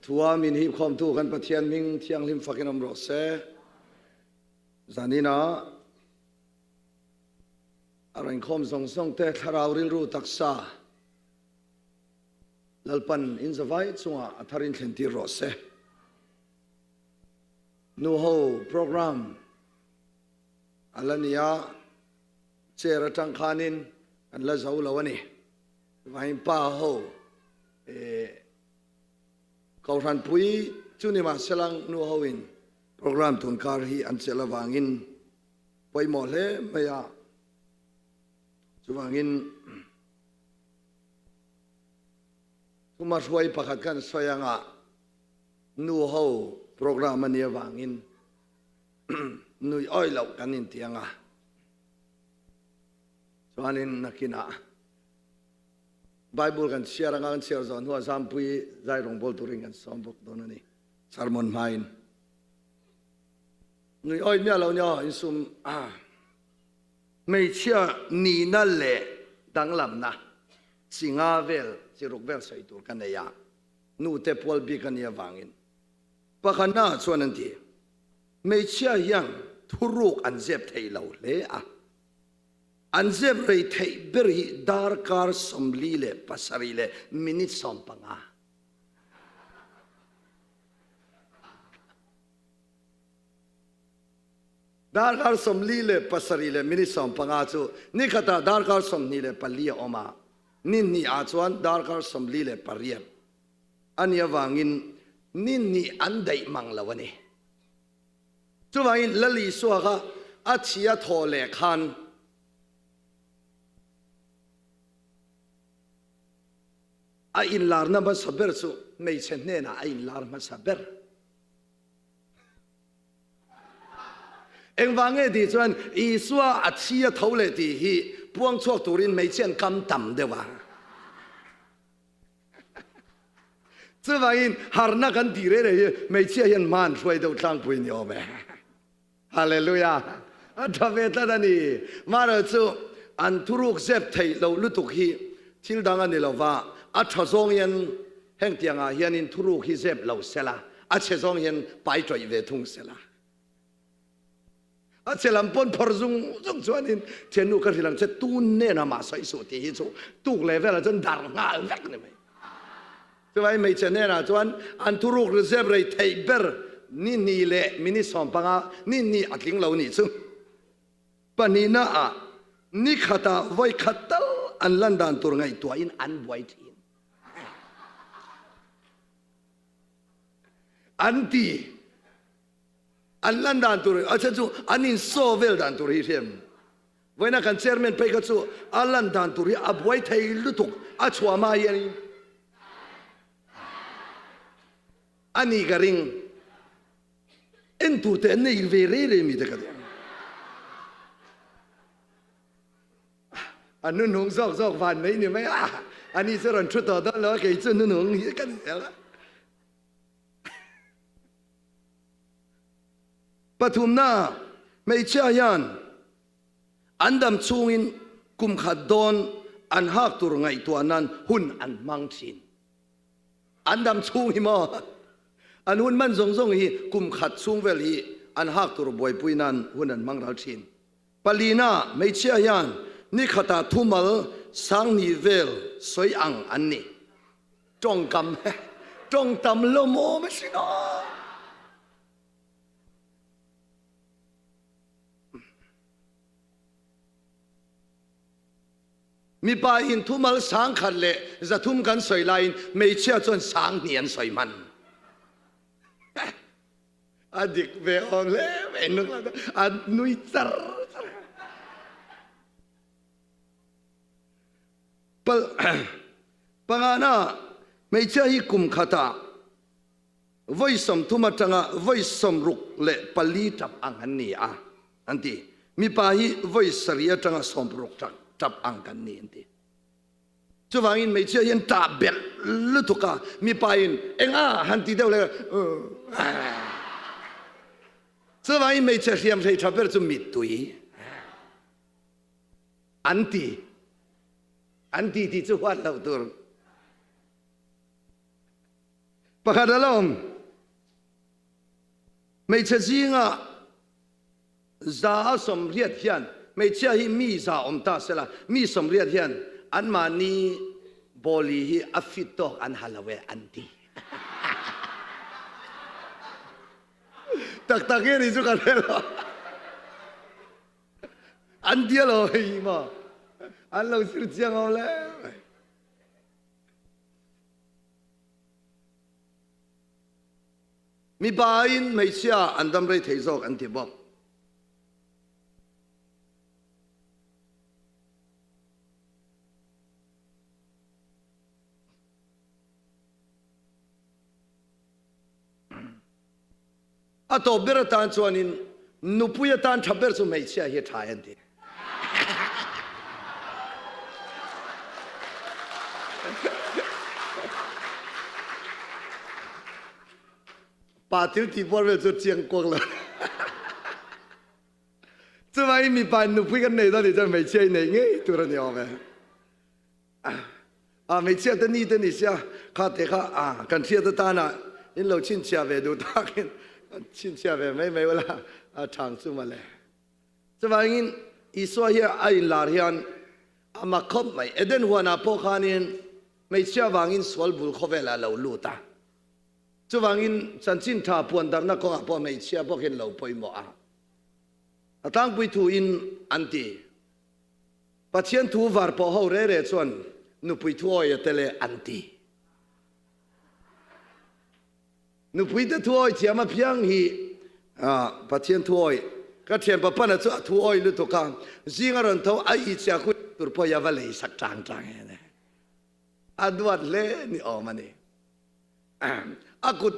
thua min hip khawmtu kan Pathian hming thianghlim fakin awm rawh se. Zanina a rawn khawm zawng zawng te thlarau rilru taksa Lalpan in zavai chungah a tharin thlen tir rawh se. Nu ho program a la ni a, chair atang khanin kan la zo lo a ni. Chuvangin pa ho Kohhran pui chu ni mahselang nu ho in program tunkar hi an chelh avangin pawimawh hle mai a. Chuvangin thuma hruai pakhat kan sawi anga nu ho program a nih avangin nui awih loh kan inti anga chuanin nakinah Bible kan chhiar anga kan chhiar zawh hnuah Zampui zai rawngbawl turin kan sawm bawk dawn a ni. Sermon hmain. Nui awih miah lo nia insum hmeichhia nihna leh danglamna chi nga vel chi ruk vel sawi tur ka nei a, nute pual bik a nih avangin. Pakhatna chuan an ti, hmeichhia hian thuruk an zep thei lo hle a. An zep rei theih ber hi darkar 47 leh minute 15. Darkar 47 leh minute 15 chu nikhatah darkar 24 a awm a, ni hnih ah chuan darkar 48 a nih avangin ni hnih an daih mang lo a ni. Chuvangin Lal Isua kha a thi a thawh leh khan a inlarna hmasa ber chu hmeichhe hnenah a inlar hmasa ber. Engvang nge tih chuan Isua a thi a tho leh tih hi puang chhuak turin hmeichhe an kam tam deuh a. Chuvangin harna kan tih reng reng hi hmeichhia hian hma an hruai deuh tlangpui ni awm e. Hallelujah! A tha ve tlat a ni. Mahrawh chu an thuruk zep theih loh lutuk hi thil dang a ni lo va, a tha zawng hian heng tiangah hianin thuruk hi zep lo sela, a chhe zawng hian pai tawih ve thung sela. A che lam pawn phawrh zung zung chuanin thiannu ka hrilh ang che tun nen amah sawi suh tih hi chu tuk leh velah chuan dar nghal vek ni mai. Chuvai hmeichhe hnenah chuan an thuruk reserve rei theih ber ni hnih leh minute 15 ni hnih a tling lo nih chu. Pahnihna ah ni khatah vawi khat tal an lan dan tur ngaihtuahin an buai thin. An ti. An lan dan tur a chhan chu an in saw vel dan tur hi hriam. Vawiina kan chairman phei kha chu a lan dan tur hi a buai thei lutuk a chhuah hma hian a ni ka ring. En tur te an nei ve rei rei mi te ka ti. A nunung zawk zawk van mai ni mai a, ani chu rawn thu tawh dawn lo a kei chu nunung hi ka ni zel a. Pathumna, hmeichhia hian an dam chhungin kum khat dawn an hak tur ngaihtuah nan hun an hmang thin. An dam chhung hi maw? An hun hman zawng zawng hi kum khat chhung vel hi an hak tur buaipui nan hun an hmang ral thin. Palina, hmeichhia hian ni khatah thumal sanghnih vel sawi ang an ni. Tawngkam tawngtam lawmawm a sin aw. Mipa in thumal 10,000 leh 300 kan sawi laiin hmeichhia chuan 2000 an sawi hman. A dik ve awm hle mai a nui char char. Pangana, hmeichhia hi kum khatah vawi 30 atanga vawi 64 tap ang an ni a, an ti. Mipa hi vawi 7 atanga 60 tap ang kan ni, an ti. Chuvangin hmeichhia hian tah belh lutuk a, mipa in enga han ti deuh leh Chuvangin hmeichhe hriam hrei tha ber chu mittui. An ti. An ti tih chu huat loh tur. Pakhat a la awm. Hmeichhe zinga 180 hian hmeichhia hi mi za awm ta sela, mi 80 hian anmahni bawli hi a fit tawk an ha lo e an ti. Tak tak nge ni chu ka hre lo. An ti alo hei maw? An lo zir chiang awm le mai. Mipa aiin hmeichhia an dam rei thei zawk an ti bawk. A tawp ber atan chuanin nupui atan tha ber chu hmeichhia hi tha an ti. Pa thil ti buar vel chu chiang kuak lo. Chuvangin mipa in nupui kan nei dawn nih chuan hmeichhia i nei ngei tur a ni awm e. A hmeichhia te ni te ni sia kha te kha a kan hriat atana in lo chhinchhiah ve duh takin chhinchhiah ve mai mai ula a thang chu mawle. Chuvangin Isua hi a inlar hian a mak khawp mai. Eden huanah pawh khanin hmeichhia vangin sual bul khawvelah a lo lut a. Chuvangin chanchin tha puan darhna kawngah pawh hmeichhia bawkin lo pawimawh a. A tlangpui thuin an ti. Pathian thu var pawh ho re re chuan nupui thuawi a tel e an ti. Nupui te thuawi thiam apiang hi Pathian thuawi. Ka thianpa pana chu a thuawi lutuk a, zing a rawn tho a i chia khu tur pawh hi a va lei sak tang tang e. A duat hle ni awm a ni. A kut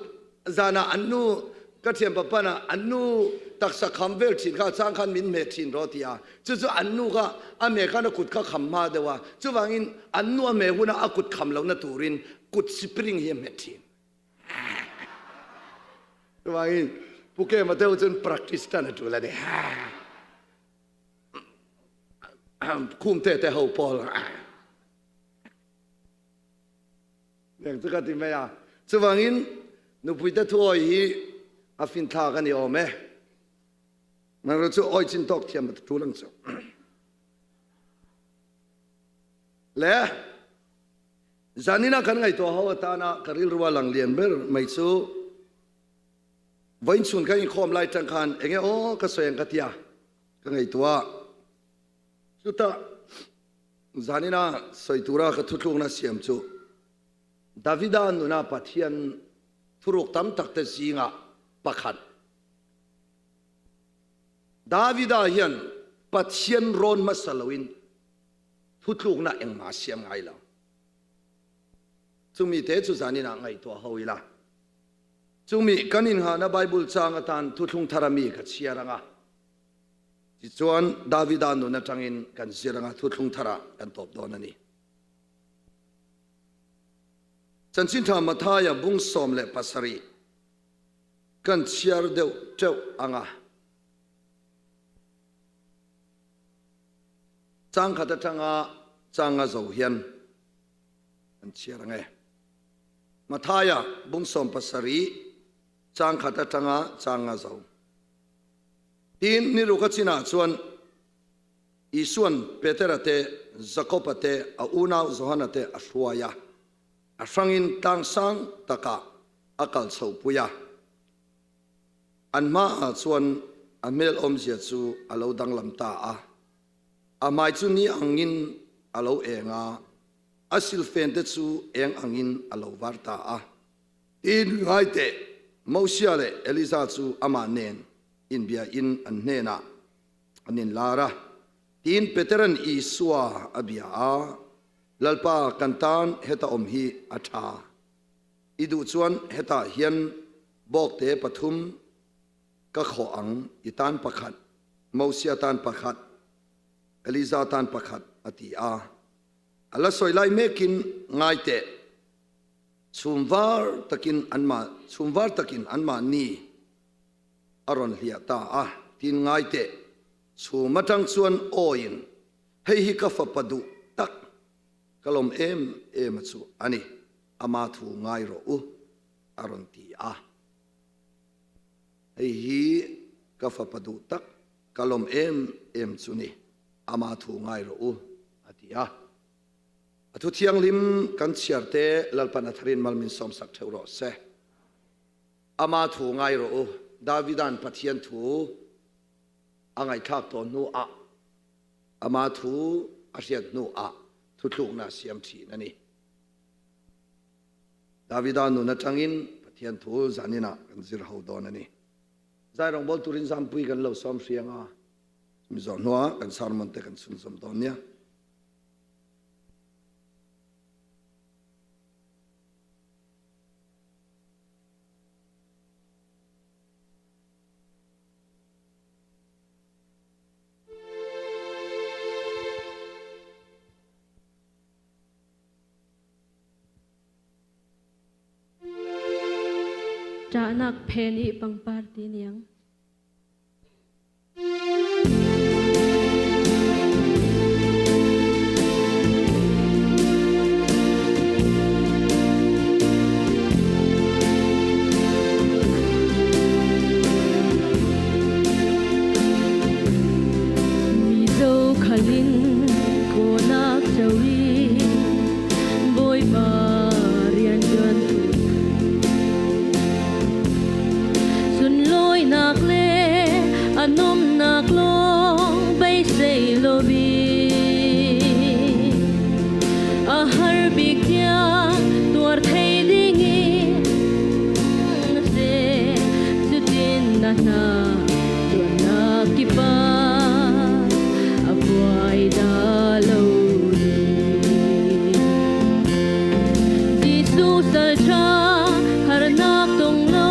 zanah an nu ka thianpa pana an nu taksa kham vel thin kha chang khan min hmeh thin rawh ti a, chu chu an nu kha a hmeh khan a kut kha kham hma deuh a, chuvangin an nu a hmeh huna a kut kham lohna turin kut spring hi a hmet thin. Chuvangin Pu Kema deuh chuan practice tan a tul a ni. Khumte te ho pawl. Eng chu ka ti mai a. Chuvangin nupuite thuawi hi a finthlak a ni awm e. Nang chu awi chin tawk thiam a tul ang chu. Le zanina kan ngaihtuah ho atana ka rilru a lang lian ber mai chu vawiin chhun kan inkhawm lai tang khan enge aw ka sawi ang ka tia ka ngaihtuah chutah Zanina sawi tura ka thutlukna siam chu Davida nuna Pathian thuruk tam tak te zinga pakhat. Davida hian Pathian rawn hmasa loin thutlukna engmah a siam ngai lo. Chumi te chu zanina ngaihtuah ho ila. Chumi kan inghahna Bible chang atan thuthlung thar ami ka chhiar anga. Tichuan, Davida nun atangin kan zir anga thuthlung tharah kan tawp dawn a ni. Chanchin Tha Mathaia bung 17 kan chhiar deuh teuh anga chang khat atanga changa zo hian kan chhiar ang e. Mathaia bung 17 chang khat atanga changa zo. Tin, ni ruk a chinah chuan Isua'n Petera te, Jakoba te, a unau Johana te a hruai a, a hrangin tlang sang takah a kal chhohpui a. An hmaah chuan a hmel awmzia chu a lo danglam ta a, a hmai chu ni angin a lo eng a, a silfen te chu eng angin a lo var ta a. Tin, ngai teh, Mosia leh Eliza chu amah nen inbia in an hnenah an inlar a. Tin, Petera'n Isua a bia a, Lalpa, kan tan heta awm hi a tha. I duh chuan hetah hian bawkte pathum ka khawh ang, i tan pakhat, Mosia tan pakhat, Eliza tan pakhat, a ti a. A la sawi lai mekin, Ngai teh, chhum var takin anmah, chhum var takin anmahni a rawn hliah ta a, tin ngai teh, chhum atang chuan awiin, Hei hi ka fapa duh tak, ka lawm em em a chu a ni, ama thu ngai rawh u. a rawn ti a. Hei hi ka fapa duh tak ka lawm em em chu ni, ama thu ngai rawh u, a ti a. A thu thianghlim kan chhiar te Lalpan a tharin mal min sawmsak theuh rawh se. Ama thu ngai rawh u, Davida'n Pathian thu a ngaihthlak tawh hnuah ama thu a hriat hnuah thuthlukna a siam thin a ni. Davida nun atangin Pathian thu zaninah kan zir ho dawn a ni. Zai rawngbawl turin zampui kan lo sawm hriang a, chumi zawh hnuah kan sermon te kan chhunzawm dawn nia. Ṭahnak phen i pangpar ti niang. Mizo khalin kawnak cho i Bawipa rianṭuantu Sunlawinak le a nomnak lawng beisei loin a har bik tiang tuar thei dingin seh cutin na hna ṭuannak kip ah a buai dah lo ding. Jesuh salṭha harnak tong lo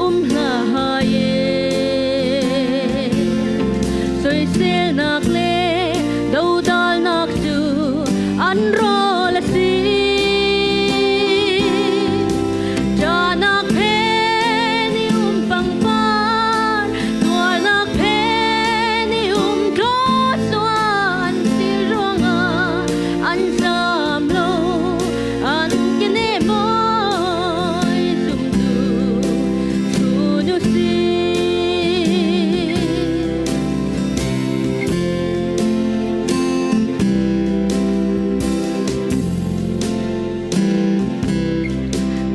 um hlah hai e. Soiselnak le dodalnak cu an rawl a si. Ṭahnak phen i um pangpar, tuarnak phen i um tlawsuan si ruangah an zam lo, an kene mawi zumtu chun u si.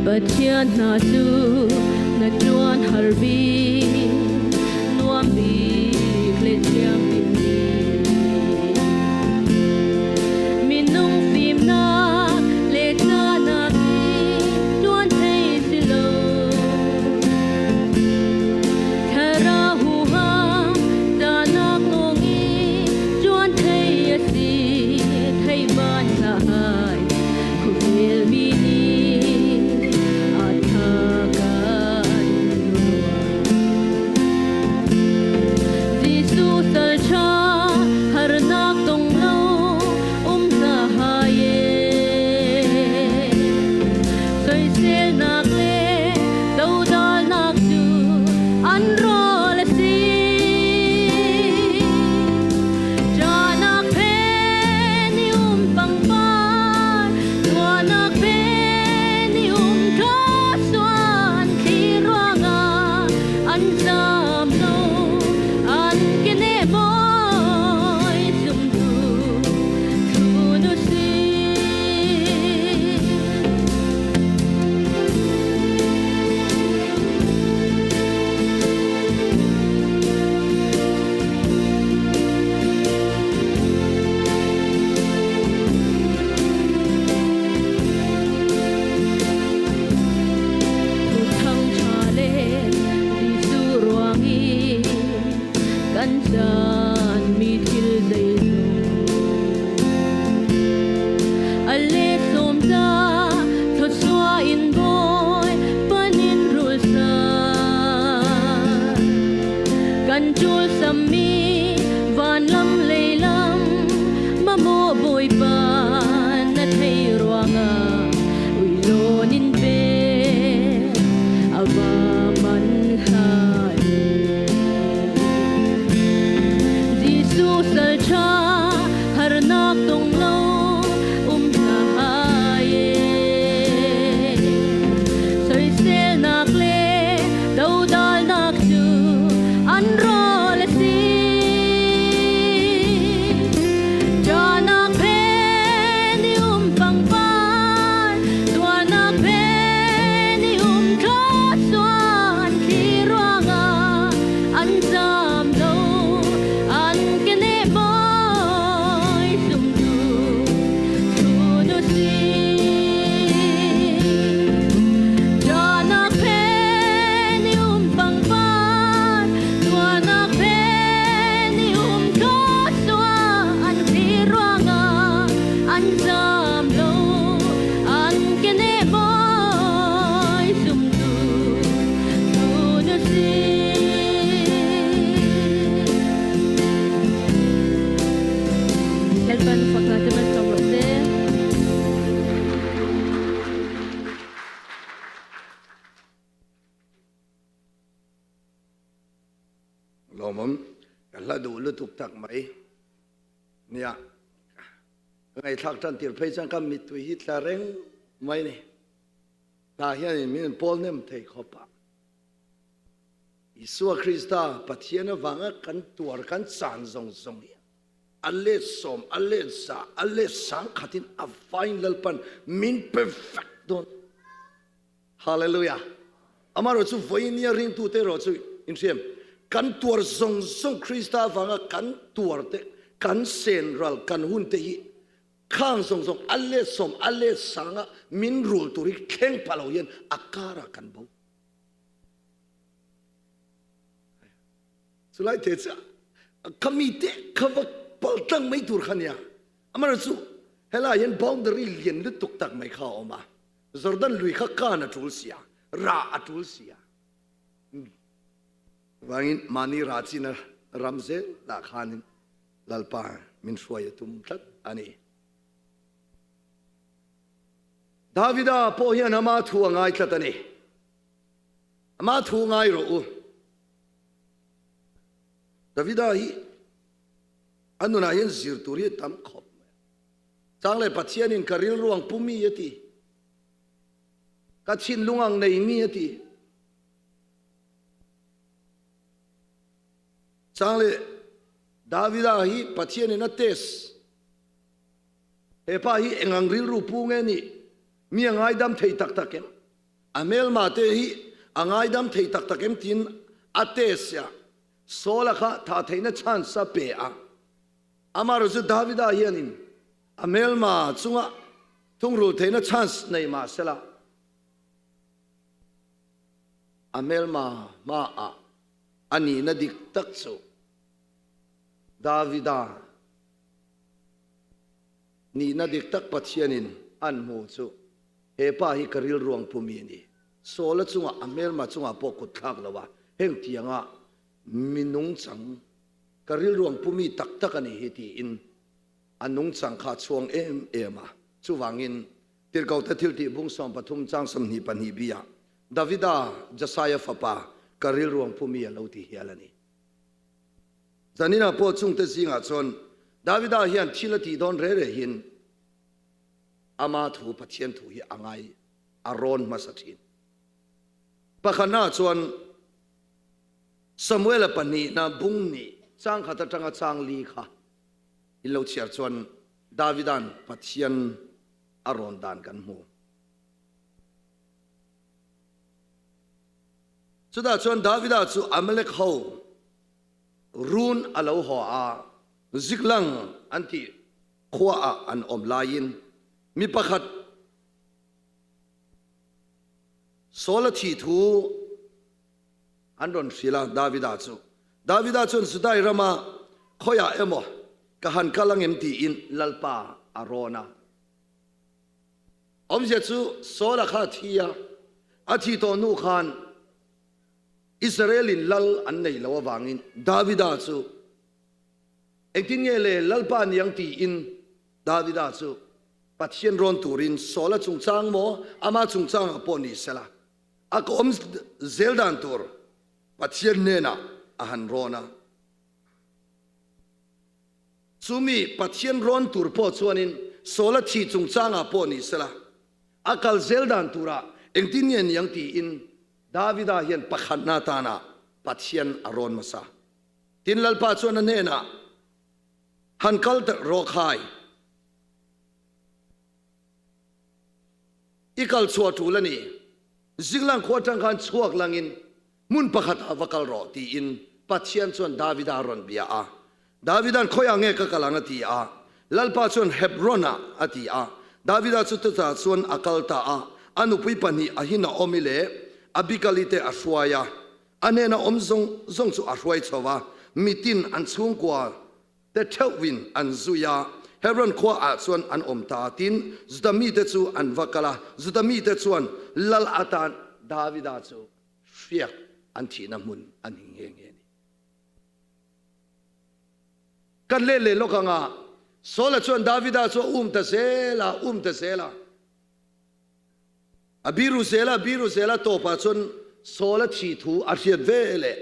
Pathian hna cu na ṭuan har bik, nuam bik le thiang bik. Minung fimnak le canak hi ṭuan thei si lo. Thlarau huham canak lawng i ṭuan thei a si, thei ban hlah. Khuavel mi nih a tha kan ruah. Jesuh salṭha Lawmawm, ka hla duh lutuk tak mai. Nia, ka ngaihthlak tan tir phei chuan ka mittui hi tla reng mai ni. Hla hianin min rawn pawl hnem thei khawp a. Isua Krista Pathian avanga kan tuar kan chan zawng zawng hi a let sawm, a let za, a let sang khatin a vain Lalpan min pe vek dawn. Hallelujah! Amaherawh chu vawinia ringtute erawh chu inhriam, kan tuar zawng zawng Krista avanga kan tuar te, kan sen ral, kan hun te hi khang zawng zawng a let sawm, a let sanga min rul tur hi thleng pah lo hian a karah kan bo. Chulai te chu ka mite kha va paltlang mai tur kha nia. Amaherawh chu helai hian boundary lian lutuk tak mai kha a awm a. Jordan lui kha kan a tul si a, rah a tul si a. Vangin mahni rah chin a ram zel lah khanin Lalpa min hruai a tum tlat a ni. Davida pawh hian ama thu a ngai tlat a ni. Ama thu ngai rawh u. Davida hi a nunah hian zir tur hi a tam khawp mai. Chang leh Pathianin ka rilru ang pu mi a ti. Ka thinlung ang nei mi a ti. Chang leh Davida hi Pathianin a test. He pa hi eng ang rilru pu nge nih? Mi a ngaidam thei tak tak em? A hmelma te hi a ngaidam thei tak tak em tiin a test a. Saul-a kha thah theihna chance a pe a. Amaherawh chu Davida hianin a hmelma chunga thungrul theihna chance nei mah sela, a hmelma hmaah a nihna dik tak chu Davida nihna dik tak Pathianin an hmu chu he pa hi ka rilruang pumi a ni. Saula chungah a hmelma chungah pawh kut thlak lo a, heng tianga mi nungchang Ka rilruang pumi tak tak a nih hi tiin a nungchang kha a chhuang em em a. Chuvangin, Tirhkohte thiltih bung 13 chang 22 biah Davida, Jasaia fapa, ka rilruang pumi a lo ti hial a ni. Zaninah pawh chungte zingah chuan Davida hian thil a tih dawn re rehin ama thu, Pathian thu hi a ngai a rawn hmasa thin. Pakhatnaah chuan Samuela pahnihna bung nih chang khat atanga chang li kha in lo chhiar chuan Davida'n Pathian a rawn dan kan hmu. Chutah chuan Davida chu Amalek ho run a lo haw a, Ziklang an tih khuaah an awm laiin mi pakhat Saul a thih thu An rawn hrilh a, Davida chu. Davida chuan Judai rama khawiah emaw ka han kal angem tiin Lalpa a rawn a. Awmzia chu Saula kha a thi a, a thi tawh hnu khan Israel-in lal an nei lo avangin Davida chu engtin nge le Lalpa niang tiin Davida chu Pathian rawn turin Saula chungchang maw ama chungchangah pawh ni sela A ka awm zel dan tur Pathian hnenah a han rawn a. Chumi Pathian rawn tur pawh chuanin Saula thi chungchangah pawh ni sela, a kal zel dan turah engtin nge niang tiin Davida hian pakhatna atana Pathian a rawn hmasa. Tin, Lalpa chuan a hnenah, Han kal rawh khai. I kal chhuah tul a ni. Ziklang khua atang khan chhuak langin hmun pakhat ah va kal rawh tiin Pathian chuan Davida a rawn bia a. Davida'n khawiah nge ka kal ang a ti a. Lalpa chuan Hebron ah a ti a. Davida chu chutah chuan a kal ta a. A nupui pahnih Ahinaomi leh Abigali te a hruai a. A hnena awm zawng zawng chu a hruai chho a. Mitin an chhungkua te theuhvin an zui a, Hebron khua ah chuan an awm ta. Tin, Juda mite chu an va kal a, Juda mite chuan lal atan Davida chu hriak an thihna hmun a ni nghe nghe a ni. Kan let leh lawk ang a, Saula chuan Davida chu a um ta zel a, um ta zel a. A biru zel a, a biru zel a, tawpah chuan Saula thih thu a hriat ve leh.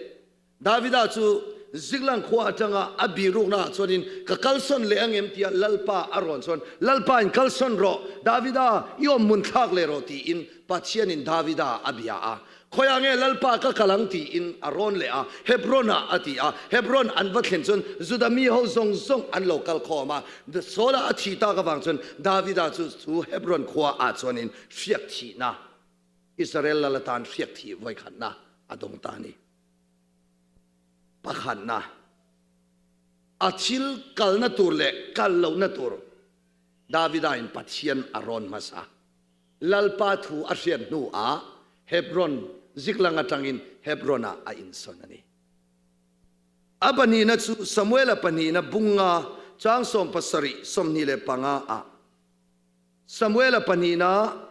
Davida chu. Ziklang khua atanga a biruknaah chuanin ka kalsawn leh angem tia Lalpa a rawn chuan, Lalpa in kalsawn rawh, Davida i awm hmun thlak leh rawh tiin Pathianin Davida a bia a. Khawiah nge Lalpa ka kal ang tiin a rawn leh a, Hebron-ah a ti a. Hebron an va thlen chuan Juda mi ho zawng zawng an lo kal khawm a. Saula a thih tak avang chuan Davida chu chu Hebron khua ah chuanin hriak thihna, Israel lal atan hriak thih vawikhatna a dawng ta a ni. Pakhatna, a thil kalna tur leh kal lohna tur Davida in Pathian a rawn hmasa. Lalpa thu a hriat hnuah Hebron Ziklang atangin Hebron-ah a insawn a ni. A pahnihna chu Samuela pahnihna bunga chang 17 25 ah Samuela pahnihna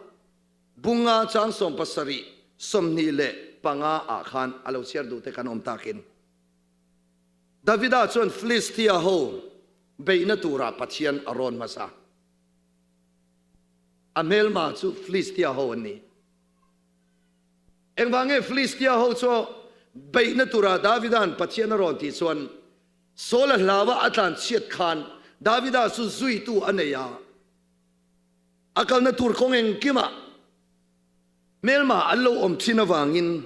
Bunga chang 17, 25 ah khan a lo chhiar duh te kan awm takin Davida chuan Filistia ho beihna turah Pathian a rawn hmasa. A hmelma chu Filistia ho an ni. Engvang nge Filistia ho chu beihna turah Davida'n Pathian a rawn tih chuan Saul-a hlaua a tlanchhiat khan Davida chu zuitu a nei a. A kalna tur kawng engkimah hmelma an lo awm thin avangin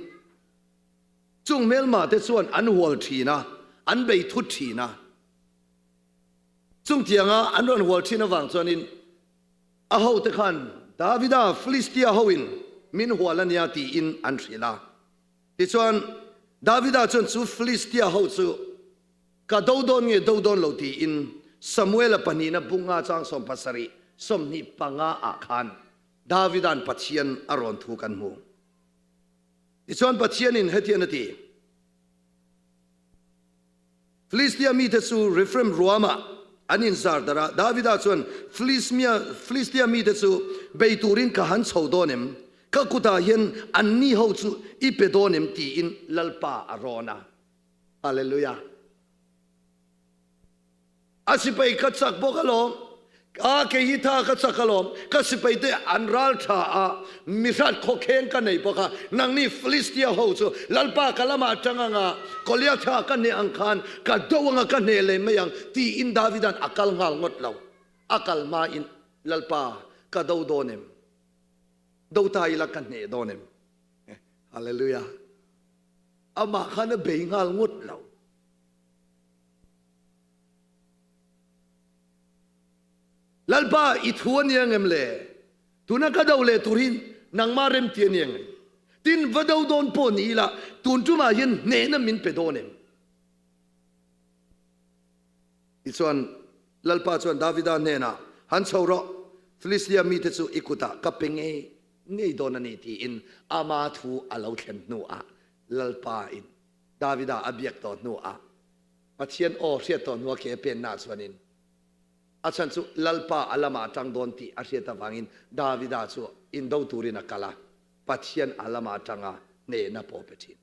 chung hmelma te chuan an hual thin a, an bei thut thin a. Chung tianga an rawn hual thin avang chuanin a hote khan Davida Filistia hoin min hual a nia tiin an hrilh a. Tichuan Davida chuan chu Filistia ho chu Ka do dawn nge do dawn lo tiin Samuela pahnihna bunga chang 17, 25 ah khan Davida'n Pathian a rawn thu kan hmu. Tichuan Pathianin hetian a ti, Filistia mite chu Refraim ruamah an inzar darh a, Davida chuan Filistia mite chu bei turin ka han chho dawn em? Ka kutah hian anni ho chu i pe dawn em? tiin Lalpa a rawn a. Hallelujah. A sipai ka chak bawk alawm. A kei hi tha ka chak alawm. Ka sipai te an ral tha a, mihrat khawkheng ka nei bawk a. Nangni Philistia ho chu Lalpa ka lamah atang anga Goliatha ka hneh ang khan ka do anga ka hneh leh mai ang tiin Davidan a kal nghal ngawt lo. A kal hmain Lalpa ka do dawn em? Do ta ila ka hneh dawn em? Hallelujah. Amah khan a bei nghal ngawt lo. Lalpa, i thu a ni angem le? Tuna ka do leh tur hi nangmah remti a ni angem? Tin, va do dawn pawh ni ila, tun tumah hian hnehna min pe dawn em? Tichuan, Lalpa chuan Davida hnenah, Han chho rawh, Filistia mite chu i kutah ka pe ngei ngei dawn a ni tiin ama thu a lo thlen hnuah Lalpa in Davida a biak tawh hnuah Pathian aw hriat tawh hnua ke penna chuanin a chhan chu Lalpa a lamah a tang dawn tih a hriat avangin Davida chu indo turin a kal a, Pathian a lamah a tang a, hnehna pawh pe thin.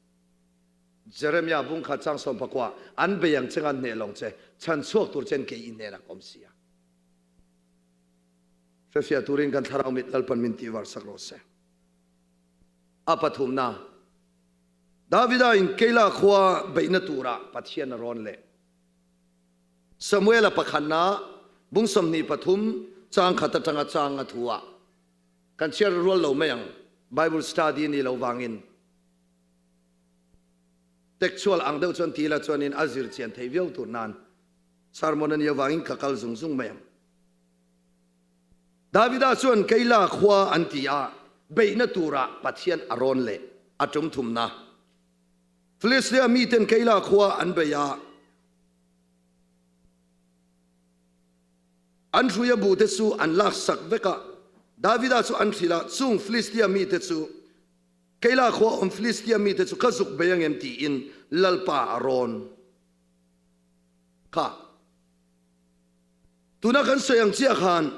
Jeremiah bungkhat chang sawmpakua an bei ang che nga hneh lawng che chhan chhuak tur chen kei i hnenah ka awm si a. Hrefiah turin kan thlarau mit Lalpan min tihvar sak rawh se. A pathumna, Davida in Keilah khua beihna turah Pathian a rawn leh. Samuela pakhatna bung 23 chang khat atanga chang a thu ah kan chhiar rual lo mai ang, Bible study ni lo vangin. Textual ang deuh chuan ti ila chuanin a zir chian theih viau tur nan sermon a nih avangin ka kal zung zung mai ang. Davida chuan Keila khua an ti a, beihna turah Pathian a rawn leh a tum thumna. Filistia miten Keila khua an bei a, an hruia bute chu an laksak vek a. Davida chu an hrilh a, chung Filistia mite chu Keila khua awm Filistia mite chu ka zuk bei angem tiin Lalpa a rawn kha. Tuna kan sawi ang chiah khan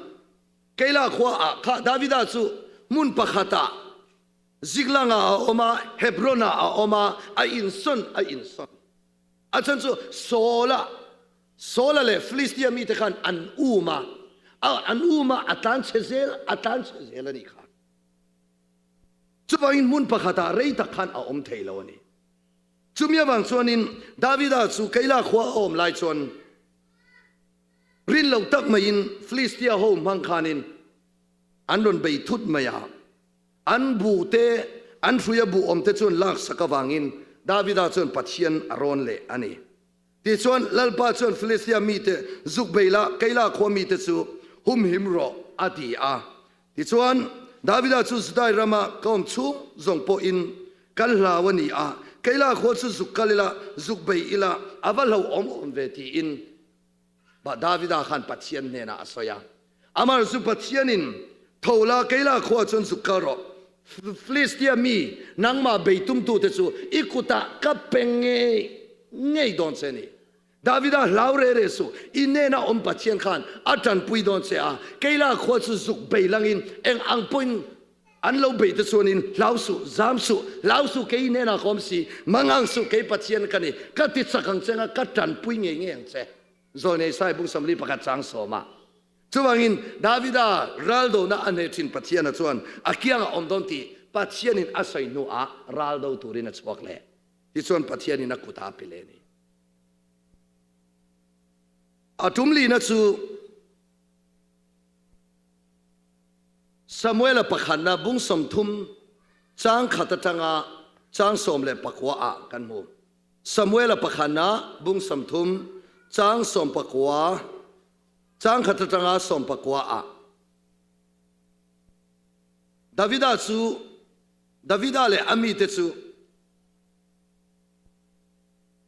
Keila khua ah kha Davida chu hmun pakhat ah Ziklang ah a awm a, Hebron ah a awm a, a insawn a insawn. A chhan chu Saul-a Saul-a leh Filistia mite khan an um a, an um a, a tlan chhe zel a tlan chhe zel a nih kha. Chuvangin hmun pakhat ah rei tak khan a awm thei lo a ni. Chumi avang chuanin Davida chu Keila khua a awm lai chuan rin lo tak maiin Filistia ho hmang khanin an rawn bei thut mai a. An buh te, an hruia buh awm te chuan laksak avangin Davida chuan Pathian a rawn leh a ni. Tichuan, Lalpa chuan Filistia mite zuk bei la, Keila khua mite chu humhim rawh, a ti a. Tichuan, Davida chu Judai rama ka awm chhung zawng pawhin kan hlau a ni a, Keila khua chu zuk kal ila, zuk bei ila, a va hlauhawm awm ve, tiin Davida khan Pathian hnenah a sawi a. Amah chu Pathianin, Tho la, Keila khua chuan zuk kal rawh. Filistia mi nangmah bei tumtute chu i kutah ka pe ngei ngei dawn che a ni. Davida hlau re re suh, i nena awm Pathian khan a tanpui dawn che a, Keila khua chu zuk bei langin eng ang pawhin an lo bei te chuanin hlau suh, zam suh, hlau suh kei i hnenah ka awm si, mangang suh kei Pathian ka ni, ka ti chak ang che nga ka tanpui ngei ngei ang che. Zawlnei Sai bung 41 chang sawma. Chuvangin Davida raldona a hneh thin Pathiana chuan a kiangah awm dawn tih Pathianin a sawi hnuah raldo turin a chhuak leh. Tichuan Pathianin a kutah a pe leh a ni. A tum lina chu Samuela pakhatna bung 30 chang khat atanga chang 19 ah kan hmu. Samuela pakhatna bung 30 chang 19 chang khat atanga 19 ah Davida chu Davida leh a mite chu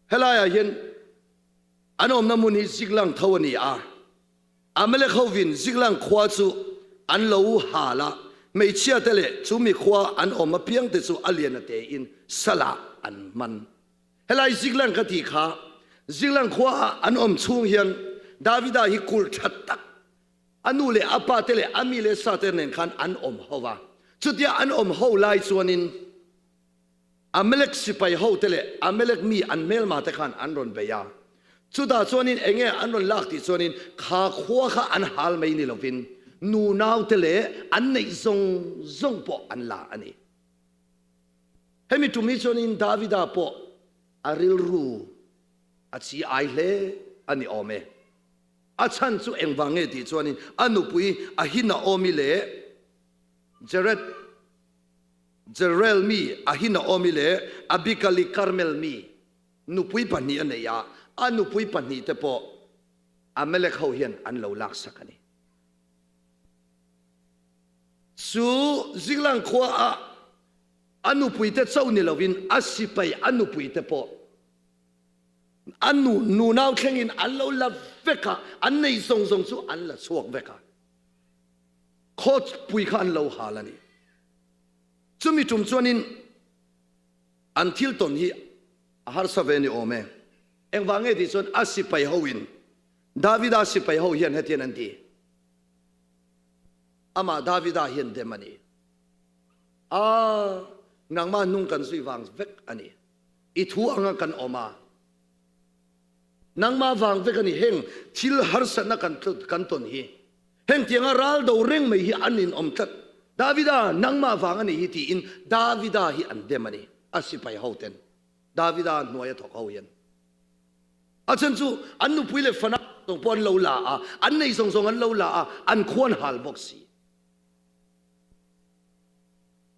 helaiah hian an awmna hmun hi Ziklang tho a ni a. Amalek hovin Ziklang khua chu an lo hal a, hmeichhiate leh chu mi khua an awm apiangte chu a lian a tein salah an hman. Helai Ziklang ka tih kha Ziklang khua ah an awm chhung hian Davida hi kulh tha tak a nu leh a pa te leh a mi leh sa te nen khan an awm ho va. Chutia an awm ho lai chuanin Amalek sipai hote leh Amalek mi an hmelma te khan an rawn bei a. Chutah chuanin eng nge an rawn lak tih chuanin kha khua kha an hal mai ni lovin nunau te leh an neih zawng zawng pawh an la a ni. Hemi tum hi chuanin Davida pawh a rilru a chi ai hle a ni awm e. A chhan chu engvang nge tih chuanin a nupui Ahinaomi leh Jared Jerrel mi Ahinaomi leh Abigali Karmel mi nupui pahnih a nei a, a nupui pahnih te pawh Amalek ho hian an lo laksak a ni. Chu Ziklag khua ah a nupui te chauh ni lovin a sipai a nupui te pawh a nu nunau thlengin an lo la vek a, an nei zawng zawng chu an la chhuak vek a. Khawpui kha an lo hal a ni. Chumi tum chuanin an thil tawn hi a harsa ve ni awm e. Engvang nge tih chuan a sipai hoin Davida sipai ho hian hetian an ti. Amah Davida hian dem a ni. A, nangmah hnung kan zui vang vek a ni. I thu anga kan awm a. Nangmah vang vek a ni. Heng thil harsatna kan kan tawn hi. Heng tianga ral do reng mai hi an inawm tlat. Davida, nangmah vang a nih hi tiin Davida hi an dem a ni. A sipai ho ten Davida hnuai a thawk ho hian. A chhan chu an nupui leh fanau zawng pawh an lo la a, an nei zawng zawng an lo la a, an khuan hal bawk si.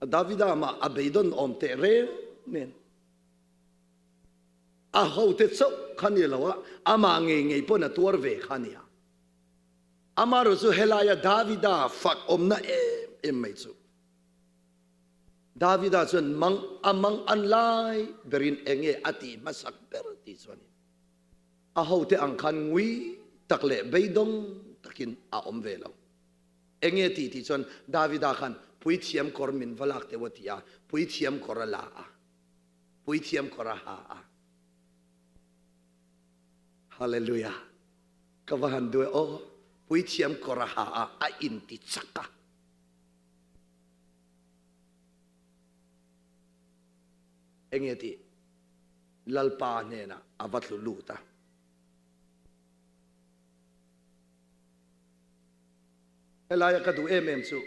Davida mah a beidawn awm teh reng nen. A hote chauh kha ni lo a, amah ngei ngei pawn a tuar ve kha a nia. Amaherawh chu helaia Davida fak awmna em em mai chu Davida chuan mang a mang an lai berin enge a tih hmasak ber tih chuanin a hote ang khan ngui tak leh beidawng takin a awm ve lo. Enge tih tih chuan Davida khan puithiam kawr min va lak teuh a ti a, puithiam kawr a la a, puithiam kawr a ha a. Hallelujah. Ka va han duh e aw. Puithiam kawr a ha a, a inti chak a. Enge tih? Lalpa hnenah a va tlu lut a. Helaia ka duh em em chu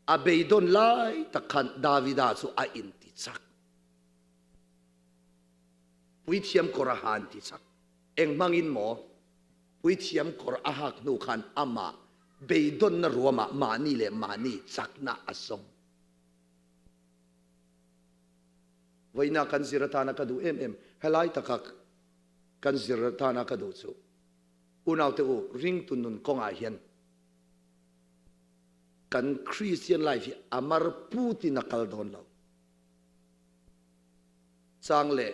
a beidawn lai tak khan Davida chu a inti chak. Puithiam kawr a ha an ti chak. Eng hmangin maw? Puithiam kawr a hak hnu khan amah beidawnna ruamah mahni leh mahni chakna a sawm. Vawiina kan zir atana ka duh em em, helai taka kan zir atana ka duh chu, unaute u, ringtu nun kawngah hian kan Christian life hi a mar putin a kal dawn lo. Chang leh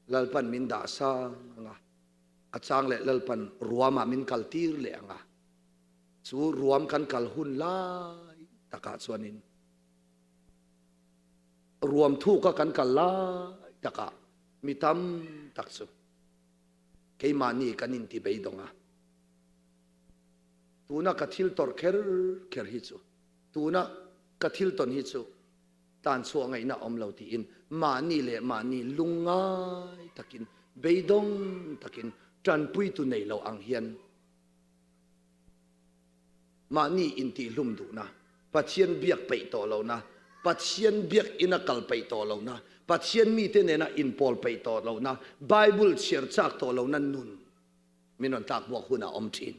Lalpan min dah sang ang a, a chang leh Lalpan ruamah min kal tir leh ang a, chu ruam kan kal hun lai takah chuanin ruam thuka kan kal lai takah mi tam tak chu keimahni kan inti beidawng a. Tuna ka thil tawrh kher kher hi chu, tuna ka thil tawn hi chu tan chhuah ngaihna awm lo tiin mahni leh mahni lungngai takin, beidawng takin tanpuitu nei lo ang hian mahni intihhlum duhna, Pathian biak peih tawh lohna, Pathian biakina kal peih tawh lohna, Pathian mite nena inpawl peih tawh lohna, Bible chhiar chak tawh lohna nun min rawn tlak buak hunah awm thin.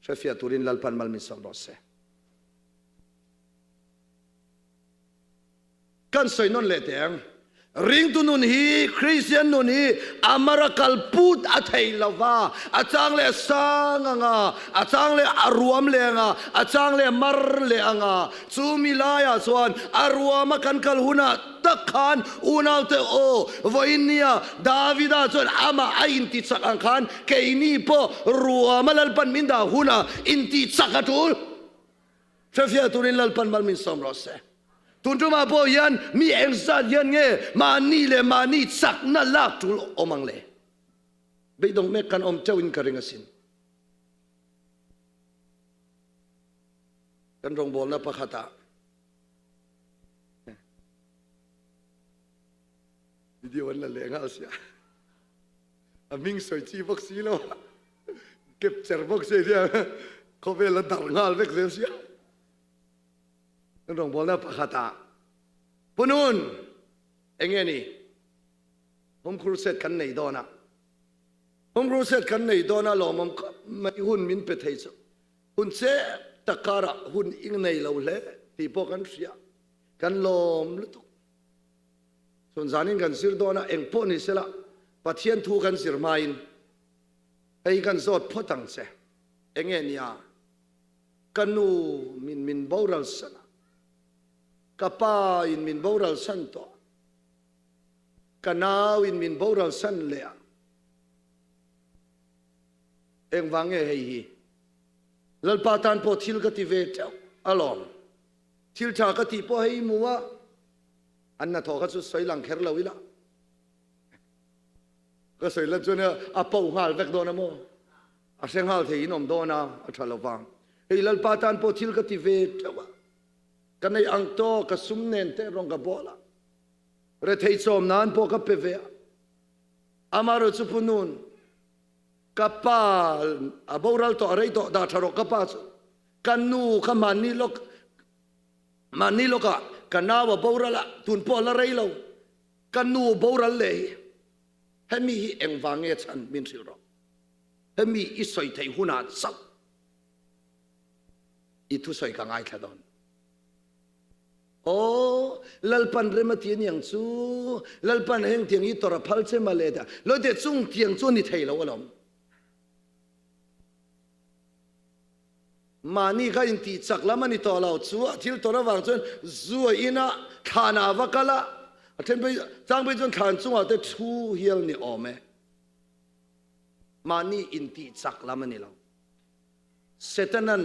Hrefiah turin Lalpan mal min sawm rawh se. Kan sawi nawn leh teh ang. Ringtu nun hi, Kristian nun hi a mara kal put a thei lo va, a chang leh a sang ang a, a chang leh a ruam leh ang a, a chang leh a mar leh ang a. Chu mi laiah chuan a ruama kan kal hunah tak khan unaute aw, vawiin nia Davida chuan amah a intichak ang khan keini pawh ruama Lalpan min dah hunah intichak a tul. Hrefiah turin Lalpan mal min sawm rawh se. Tun tumah pawh hian mi engzat hian nge mahni leh mahni chakna lak tul awm ang le? Beidawng mek kan awm teuhin ka ring asin. Kan rawngbawlna pakhatah video an la leh nghal sia. A hming sawi chi bawk si lo a, capture bawk si hian khawvel a darh nghal vek zel sia. Kan rawngbawlna pakhatah Punun eng nge ni Home Crusade kan nei dawn a, Home Crusade kan nei dawn a lawmawm khawp mai hun min pe thei chu hun chep tak karah hun i nei lo hle tih pawh kan hria, kan lawm lutuk. Chhun zanin kan zir dawn a, eng pawh ni sela Pathian thu kan zir hmain hei kan zawt phawt ang che. Enge nia ka nu min min boral san a, ka pa in min boral san tawh a, ka nau in min boral san leh a, engvang nge hei hi Lalpa tan pawh thil ka ti ve teuh alawm, thil tha ka tih pawh hei mu a, An hnathawh kha chu sawi lang kher lo ila. Ka sawi lan chuan a po nghal vek dawn a maw? A hre nghal thei in awm dawn a, a tha lo vang. Hei Lalpa tan pawh thil ka ti ve teuh a. Ka nei ang tawk, ka sum nen te rawng ka bawl a. Rethei chawm nan pawh ka pe ve a. Amaherawhchu chu Pu Nun, ka pa a boral tawh, a rei tawh, dah tha rawh ka pa chu. Ka nu kha mahni lawk Mahni lawkah ka nau a boral a, tun pawh a la rei lo. Ka nu boral leh hi hemi hi engvang nge chhan min hrilh rawh. Hemi i sawi theih hunah chauh i thusawi ka ngaithla dawn. Aw, Lalpan rem a ti a niang chu, Lalpan heng tiang hi tawrh a phal che mah le tih a, Lawite chung tiang chu a ni thei lo alawm. Mahni kha intih chak lam a ni tawh lo. Chu a thil tawn avang chuan zu a in a, thlan ah a va kal a, a then phei chang phei chuan thlan chungah te thu hial ni awm e. Mahni intih chak lam a ni lo. Setanan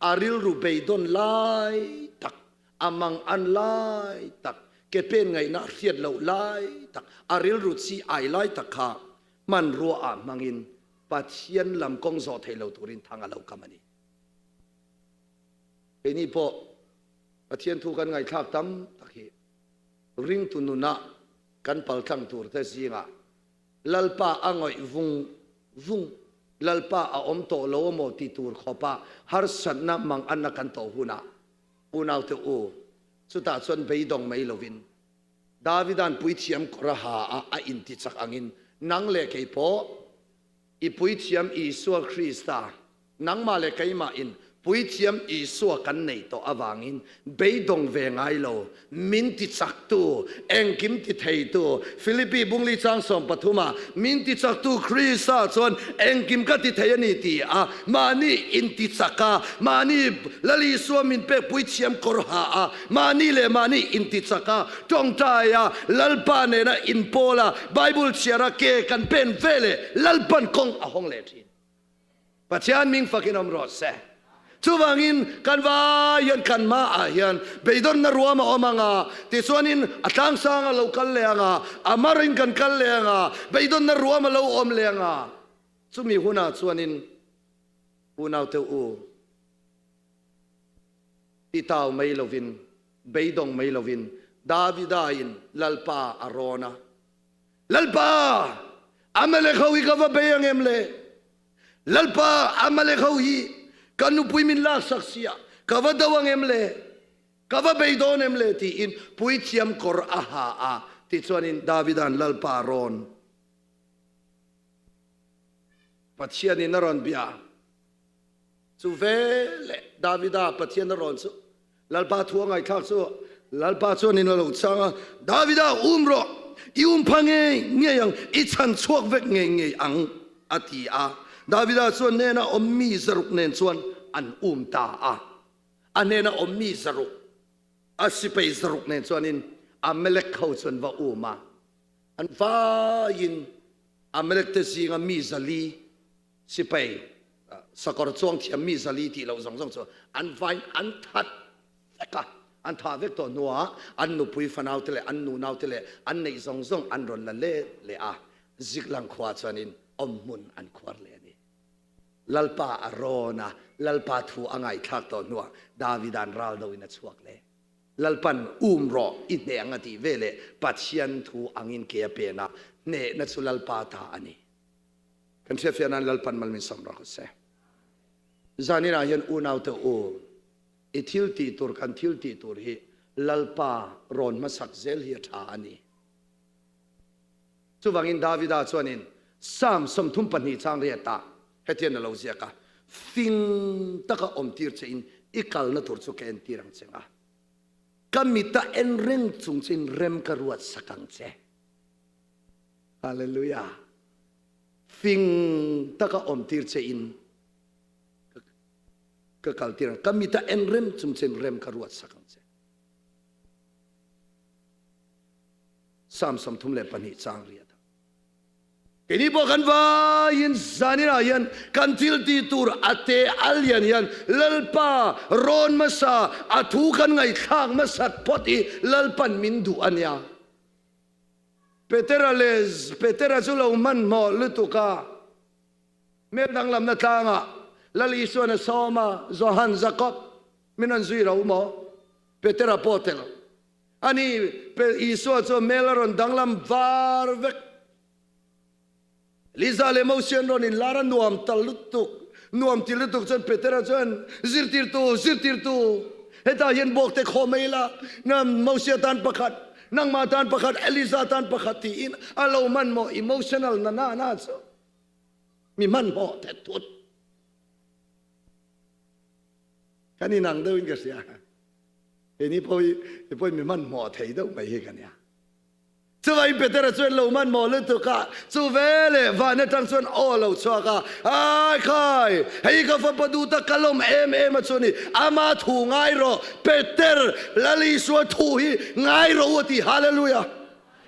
a rilru beidawn lai tak, a mang an lai tak, ke pen ngaihna a hriat loh lai tak, a rilru chi ai lai tak kha hmanrua ah hmangin Pathian lam kawng zawh thei lo turin thang a lo kam a ni. Keini pawh Pathian thu kan ngaihthlak tam tak hi ringtu nunah kan paltlang tur te zingah Lalpa a ngawih vung vung, Lalpa a awm tawh lo amaw ti tur khawpa harsatna manganna kan tawh hunah unaute u, chutah chuan beidawng mai lovin. Davida'n puithiam kawr a ha a, a intichak angin nang leh kei pawh i puithiam Isua Krista, nangmah leh keimahin puithiam Isua kan nei tawh avangin beidawng ve ngai lo, min tichaktu, engkim titheitu, Philippi bungli chang 13 ah min tichaktu Krista chuan engkim ka ti thei a ni ti a, mahni intichak a, mahni Lal Isua min pek puithiam kawr ha a, Mahni leh mahni intichak a, tawngtai a, Lalpa nena inpawl a, Bible chhiar a, ke kan pen ve leh Lalpan kawng a hawng leh thin. Pathian ming fakin awm rawh se. Chuvangin kan vai hian kan hmaah hian beidawnna ruam a awm ang a, tichuanin a tlangsang a lo kal leh ang a, a marin kan kal leh ang a, beidawnna ruam a lo awm leh ang a. Chumi hunah chuanin unaute u, Titau mai lovin, beidawng mai lovin Davida-in Lalpa a rawn a. Lalpa, Amalek ho hi ka va bei ang em le? Lalpa, Amalek ho hi ka nupui min laksak si a, ka va do ang em le? Ka va bei dawn em le? tiin puithiam kawr a ha a. Tichuanin Davida'n Lalpa a rawn. Pathianin a rawn bia. Chu veleh Davida Pathian a rawn chu Lalpa thu a ngaihthlak chu Lalpa chuan in a lo chang a, Davida um rawh, i um pha ngei ngei ang, i chhan chhuak vek ngei ngei ang, a ti a. Davida chuan hnena awm mi zaruk nen chuan an um ta a. A hnena awm mi zaruk, a sipai zaruk nen chuanin Amalek ho chu an va um a. An vaiin Amalek te zinga mi 400 Sipai sakawr chuang thiam mi 400 tih loh zawng zawng chu an vain an that vek a, an thah vek tawh hnuah an nupui fanaute leh an nunaute leh an neih zawng zawng an rawn la let leh a, Ziklang khua chuanin awmhmun an khuar leh a ni. Lalpa a rawn a, Lalpa thu a ngaihthlak tawh hnuah Davida'n ral doin a chhuak leh. Lalpan um rawh i hneh ang a tih veleh Pathian thu angin ke a pen a, hnehna chu Lalpa ta a ni. Kan hriatfiah nan Lalpan mal min sawm rawh se. Zanin ah hian unaute u, i thil tih tur kan thil tih tur hi Lalpa rawn hmasak zel hi a tha a ni. Chuvangin Davida chuanin Psalm 32 chang riat ah hetian a lo ziak a, Fing taka awmtir che in i kalna tur chu ka entir ang che nga, ka mita en reng chung chin rem ka ruat sak ang che. Hallelujah! Fing taka awmtir che in ka kaltir ang. Ka mit a en rem chung chen rem ka ruat sak ang che. Psalm 32 chang riat. Keini pawh kan vaiin zanin ah hian kan thil ti tur a te a lian hian Lalpa rawn hmasa a thu kan ngaihthlak hmasat phawt hi Lalpan min duh a nia. Petera leh Petera chu lo hmanhmawh lutuk a, hmel danglamna tlangah Lal Isuan a sawm a, Johan, Jakob, min rawn zui ro maw? Petera pawh tel a ni. Isua chu hmel a rawn danglam var vek. Liza leh Mosi an rawn inlar a, nuam ta lutuk, nuam ti lutuk chuan Petera chuan, Zirtirtu, zirtirtu, hetah hian bawk te khaw mai la, na Mosi atan pakhat, nangmah atan pakhat, Eliza atan pakhat tiin a lo hmanhmawh, emotional na na na chu mi hmanhmawh thet thut. Kan inang deuhin ka hria, keini pawh hi, pawhin mi hmanhmawh thei deuh mai hi ka nia. Chuvangin Petera chuan lo man maw lutuk a, chu veleh van atang chuan aw a lo chhuak a, Ai khai, hei ka fapa duh tak ka lawm em em a chu ni, ama thu ngai rawh, Peter, Lal Isua thu hi ngai rawh u a ti, Hallelujah!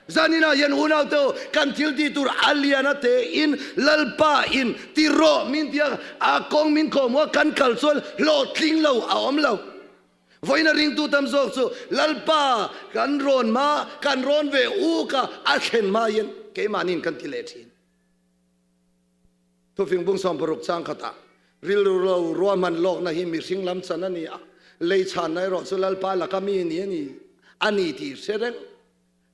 Zaninah hian unaute u, kan thil tih tur a lian a tein Lalpa in ti rawh min ti a, a kawng min kawhhmuh a, kan kal chuan hlawhtling lo a awm lo. Vawiin a ringtu tam zawk chu Lalpa kan rawn hma, kan rawn ve uk a, a thlen hma hian keimahniin kan ti leh thin. Thufing bung 60 chang khatah rilru lo ruahman lawkna hi mihring lam chan a ni a, lei chhanna erawh chu Lalpa laka mi ni a ni a ni tih hre reng.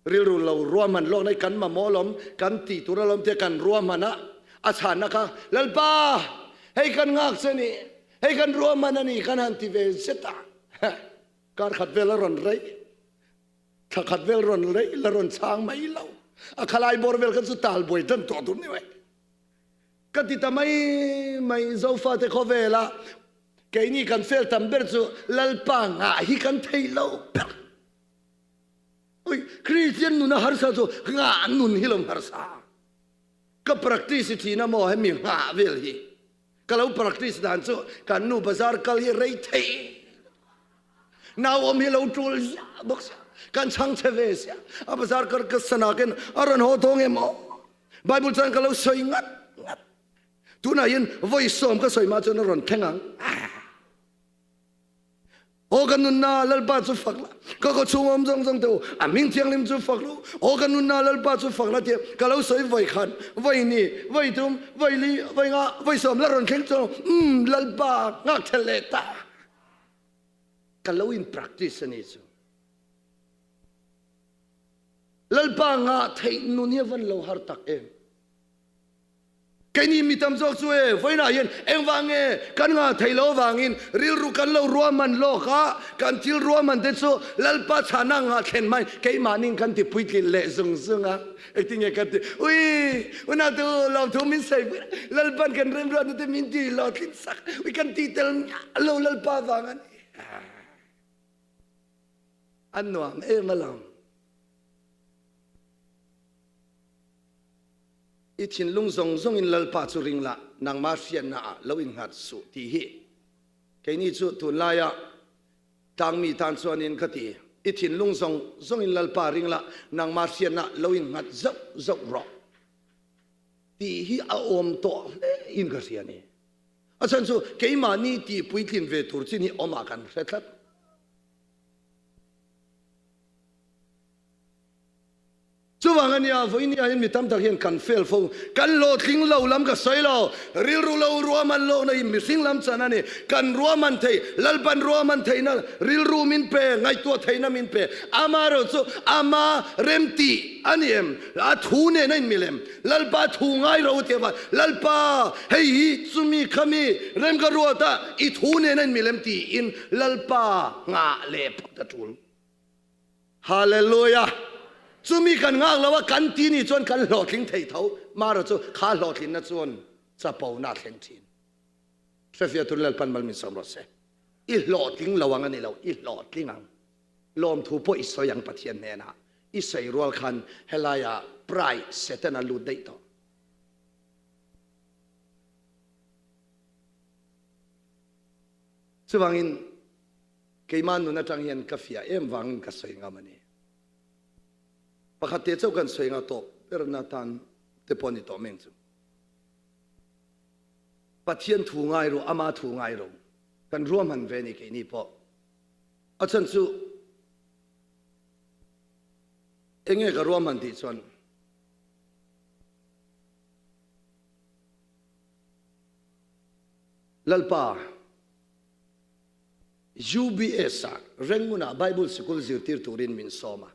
Rilru lo ruahman lawkna hi kan mamawh alawm, kan tih tur alawm tia kan ruahman a, a chhanna kha Lalpa hei kan nghak che ni, hei kan ruahman a ni kan han ti ve zet a, kar khat vel a rawn rei. Thla khat vel rawn rei la rawn chhang mai lo. A khalai bawr vel kha chu tal buai tan tawh tur ni mai. Ka ti ta mai mai Zofate khawvela keini kan fel tam ber chu Lalpa ngah hi kan thei lo ber. Ui, Kristian nuna harsa chu ngah nun hi lo harsa. Ka practice thin a maw hemi nghah vel hi. Ka lo practice dan chu kan nu bazar kal hi rei thei. Nau awm hi lo tul ziah bawk sia. Kan chhang che ve sia. A bazar kar ka sanakin a rawn haw tawng em aw. Bible chuan ka lo sawi ngat ngat. Tunah hian vawi sawm ka sawi mah chuan a rawn thleng ang. Aw ka nunna Lalpa chu fak la, ka khaw chhung awm zawng zawng te u, a hming thianghlim chu fak ru. Aw ka nunna Lalpa chu fak la tia ka lo sawi vawi khat, vawi ni, vawi thum, vawi li, vawi nga, vawi sawm la rawn thleng chuan umm Lalpa nghak thelh leh ta. Ka lo in practice a ni chu. Lalpa ngah theih nun hi a van lo har tak em. Keini mi tam zawk chu e, vawiinah hian engvang nge kan ngah theih loh avangin rilru kan lo ruahman lawk a, kan thil ruahman te chu Lalpa chhana ngah thlen hmain keimahnin kan ti puitlin leh zung zung a. Engtin nge kan ti? Ui, unau tu lawmthu min sawi pui a, Lalpan kan remruatna te min ti hlawhtlin sak, ui kan ti tel miah lo Lalpa vang a ni. A nuam em alawm. I thinlung zawng zawngin Lalpa chu ring la, nangmah hriatna ah lo innghat suh tih hi keini chu tunlaia tlangmi tan chuanin ka ti. I thinlung zawng zawngin Lalpa ring la, nangmah hriatna lo innghat zauh zauh rawh tih hi a awm tawh hle in ka hria a ni. A chhan chu keimahni tih puitlin ve tur chin hi awmah kan hre tlat. Chuvang a nia, vawinia hian mi tam tak hian kan fail fo. Kan hlawhtling lo lam ka sawi lo, rilru lo ruahman lohna hi mihring lam chan a ni. Kan ruahman thei, Lalpan ruahman theihna rilru min pe, ngaihtuah theihna min pe. Amaherawh chu ama remtih a ni em? A thu nen a inmil em? Lalpa thu ngai ro tih avang, Lalpa hei hi chumi khami rem ka ruat a, i thu nen a inmil em tiin Lalpa nghah leh phawt a tul. Hallelujah! Chumi kan nghak lo a, kan ti nih chuan kan hlawhtling thei tho. Mara chu kha hlawhtlinna chuan chapona a thleng thin. Hrefiah tur Lalpan mal min sawm rawh se. I hlawhtling lo ang a ni lo, i hlawhtling ang. Lawmthu pawh i sawi ang Pathian hnenah. I sawi rual khan helaiah pride Satan a lut daih tawh. Chuvangin Keimah nun atang hian ka fiah em vangin ka sawi ngam a ni. Pakhat te chauh kan sawi nga tawp berna tan te pawh ni tawh meng chu. Pathian thu ngai ru, ama thu ngai ru. Kan ruahman ve ni keini pawh. A chhan chu enge ka ruahman tih chuan Lalpa UBS ah Rangoon ah Bible sikul zirtir turin min sawm a.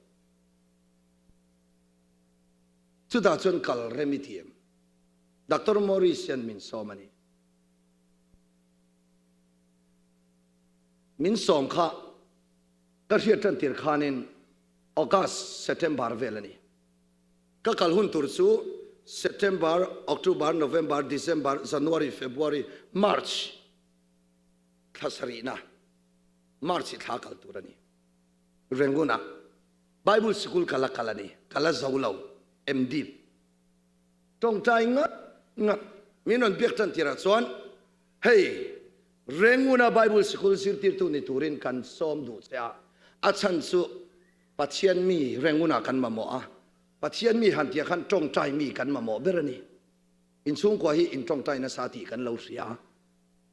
Chutah chuan kal rem i ti em? Doctor Morris hian min sawm a ni. Min sawm kha ka hriat tan tir khanin August, September vel a ni. Ka kal hun tur chu September, October, November, December, January, February, March thla sarihna March hi thla kal tur a ni. Rangoon-ah Bible sikul ka la kal a ni, ka la zo lo, MD. Tawngtai ngat ngat min rawn biak tan tirah chuan hei Rangoon-a Bible sikul zirtirtu ni turin kan sawm duh che a, a chhan chu Pathian mi Rangoon-ah kan mamawh a, Pathian mi han tih ah khan tawngtai mi kan mamawh ber a ni. Inchhungkua hi in tawngtai nasa tih kan lo hria a.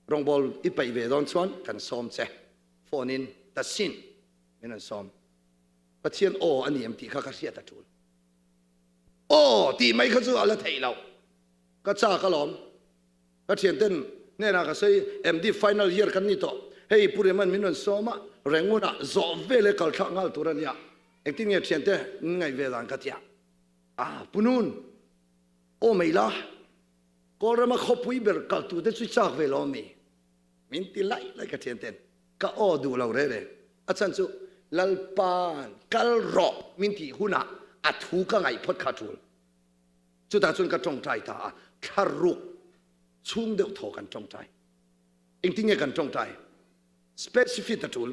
Rawngbawl i peih ve dawn chuan kan sawm che. Phone in ta sin min rawn sawm. Pathian aw a ni em tih kha ka hriat a tul. Aw tih mai kha chu a la theih loh. Ka chak alawm. Ka thianten hnenah ka sawi MD final year kan ni tawh. Hei Pu Rema'n min rawn sawm a, Rangoon-ah zawh veleh kal thlak nghal tur a nia. Engtin nge thiante ngaih ve dan ka tia. Ah Pu Nun, aw mai la. Kawlrama khawpui ber kaltute chu chak ve lo mi? Min ti laih laih ka thianten. Ka aw duh lo reh reh. A chhan chu Lalpa'n kal rawh min tih hunah a thu ka ngaih phawt kha a tul. Chutah chuan ka tawngtai ta a, thla ruk chhung deuh thaw kan tawngtai. Engtin nge kan tawngtai? Specific a tul.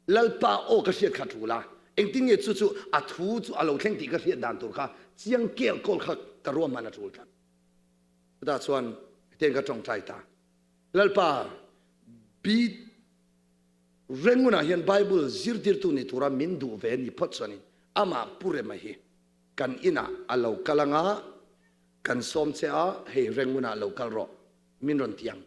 Lalpa aw ka hriat kha a tul a, engtin nge chu chu a thu chu a lo thleng tih ka hriat dan tur kha chiang kel kawl kha ka ruahman a tul tlat. Chutah chuan hetiang ka tawngtai ta. Lalpa, bi Rengunah hian Bible zirtirtu ni tura min duh ve ni phawt chuanin amah Pu Rema hi kan inah a lo kal anga kan sawm che a, hei Rengunah lo kal rawh min rawn ti ang.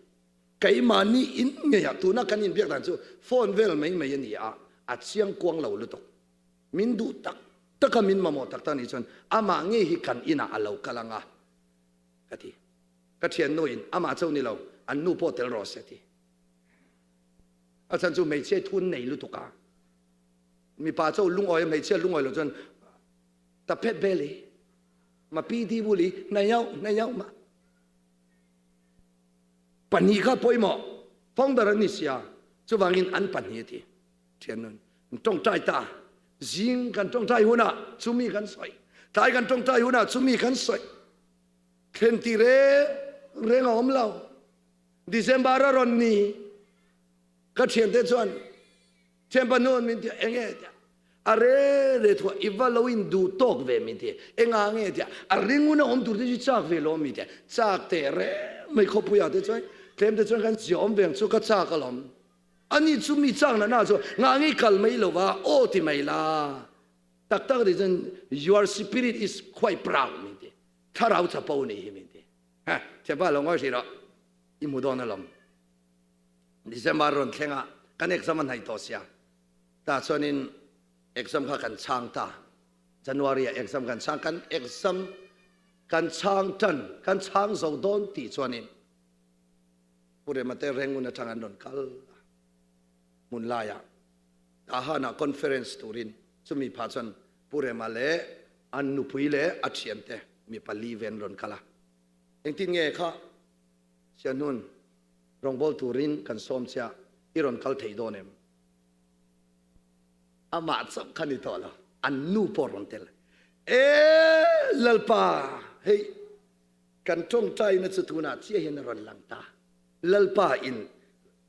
Keimahni in ngeiah tuna kan inbiak dan chu phone vel mai mai a ni a, a chiang kuang lo lutuk. Min duh tak taka min mamawh tak tak nih chuan amah ngei hi kan inah a lo kal anga ka ti. Ka thiannu in amah chauh ni lo an nu pawh tel rawh se a ti. A chhan chu hmeichhia thun nei lutuk a. Mipa cho lungawi a hmeichhia lungawi lo chuan ta phet beli ma pi di buli na yau na yau ma pahnih kha pawimawh founder an ni sia chuvangin an pahnih ti thian nun tawngtai ta zing kan tawngtai hunah chumi kan sawi tlai kan tawngtai hunah chumi kan sawi thlen ti reng reng a awm lo December a rawn ni. Ka thiante chuan thianpa nu min ti enge tia a re re thua i va lo in duh tawk ve min ti enga nge tia a ringuna awm tur te chu chak ve lo mi tia chak te re mai khawpuia te chuan tlem te chuan kan zia awm veng chu ka chak alawm ani chu mi chak na na chu nga nge kal mai lova aw ti mai la tak tak ti chuan your spirit is quite proud min ti thlarau chapo ni hi min ti Ha, thianpa lo ngawi hrih rawh. I hmu dawn alawm. December rawn thleng a, kan exam a hnaih tawh sia. Tah chuanin exam kha kan chhang ta. January ah exam kan chhang, kan exam kan chhang tan, kan chhang zo dawn tih chuanin Pu Rema te Rengun atang an rawn kal a. Hmun laiah Tahan ah conference turin chumi phah chuan Pu Rema leh an nupui leh a thiante mi pali ve an rawn kal a. Engtin nge kha Siahnun rawngbâwl turin kan sawm che a, i rawn kal thei dawn em? Amah chauh kha ni tawh lo, an nu pawh rawn tel. E Lalpa, hei kan tawngtaina chu tunah chiah hian a rawn lang ta. Lalpa in